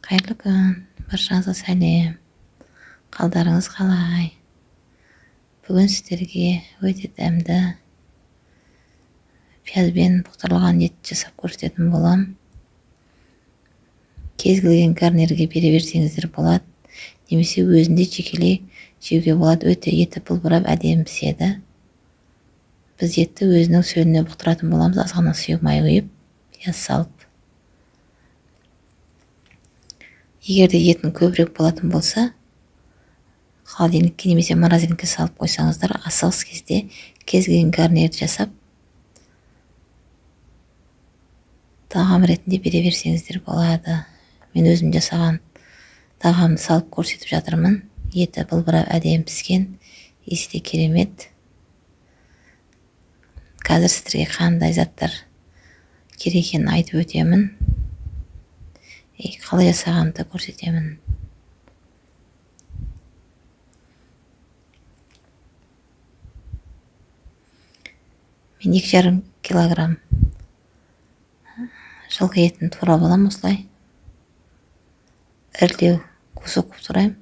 Қайырлы күн, баршаңызға сәлем. Қалдарыңыз қалай? Бүгін сіздерге өте дәмді пиязбен бұқтырылған ет жасап көрсететін болам. Кез келген гарнирге бере берсеңіздер болады, немесе өзінде жекелей жеуге болады. Өте еті бұлбырап әдемі піседі. Біз етті өзінің сөліне бұқтыратын боламыз, аз ғана сұйық май құйып, пияз салып. Егер де етін көбірек болатын болса, холодильникке немесе морозильникке салып қойсаңыздар, асығыс кезде кез келген гарнирді жасап тағам ретінде бере берсеңіздер болады. Мен өзім жасаған тағамды салып көрсетіп жатырмын. Еті былбырап әдемі піскен, иісі де керемет. Қазір сіздерге қандай заттар керек екенін айтып өтемін. Қалай жасағанымды көрсетемін. Мен 2,5 килограмм жылқы етін турап аламын осылай. Ірілеу кусок қылып тураймын.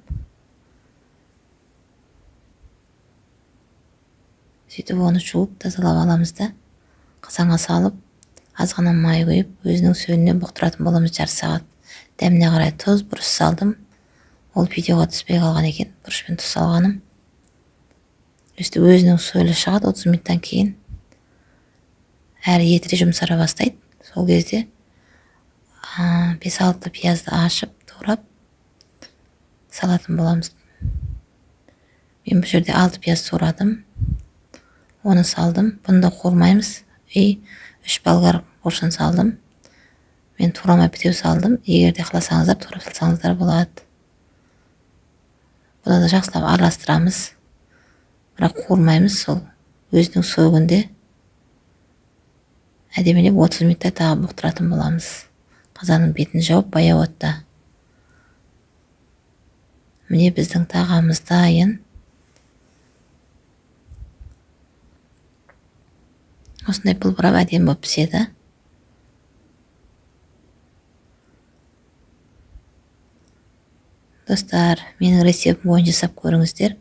Сөйтіп оны жуып тазалап аламыз да, қазанға салып, аз ғана май құйып, өзінің сөліне бұқтыратын боламыз жарты сағат. Дәміне қарай тұз, бұрыш салдым. Ол видеоға түспей қалған екен, бұрыш пен тұз салғаным. Өстіп өзінің сөлі шығады 30 минуттан кейін. Әрі еті де жұмсара бастайды. Сол кезде 5-6 пиязды ашып, турап салатын боламыз. Мен бұл жерде 6 пияз турадым. Оны салдым. Бұны да қуырмаймыз. И 3 болгар бұрышын салдым. Мен турамай бітеу салдым. Егер де қаласаңыздар, турап салсаңыздар болады. Бұны да жақсылап араластырамыз. Бірақ қуырмаймыз, сол өзінің сөгінде әдемілеп 30 минуттай тағы бұқтыратын боламыз. Қазанның бетін жауып, баяу отта. Міне біздің тағамыз дайын. Осындай бұлбырап әдемі болып піседі. Достар, менің рецептім бойынша жасап көріңіздер.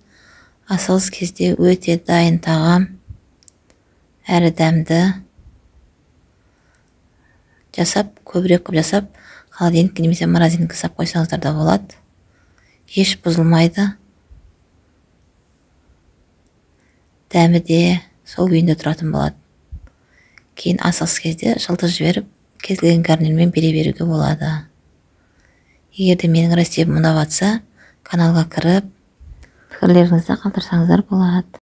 Асығыс кезде өте дайын тағам, әрі дәмді. Жасап, көбірек қылып жасап, холодильникке немесе морозильникке салып қойсаңыздар да болады. Еш бұзылмайды. Дәмі де сол күйінде тұратын болады. Кейін асығыс кезде жылтыр жіберіп, кез келген гарнирмен бере беруге болады. Егер де менің рецептім ұнап жатса, каналға кіріп, пікірлеріңізді қалдырсаңыздар болады.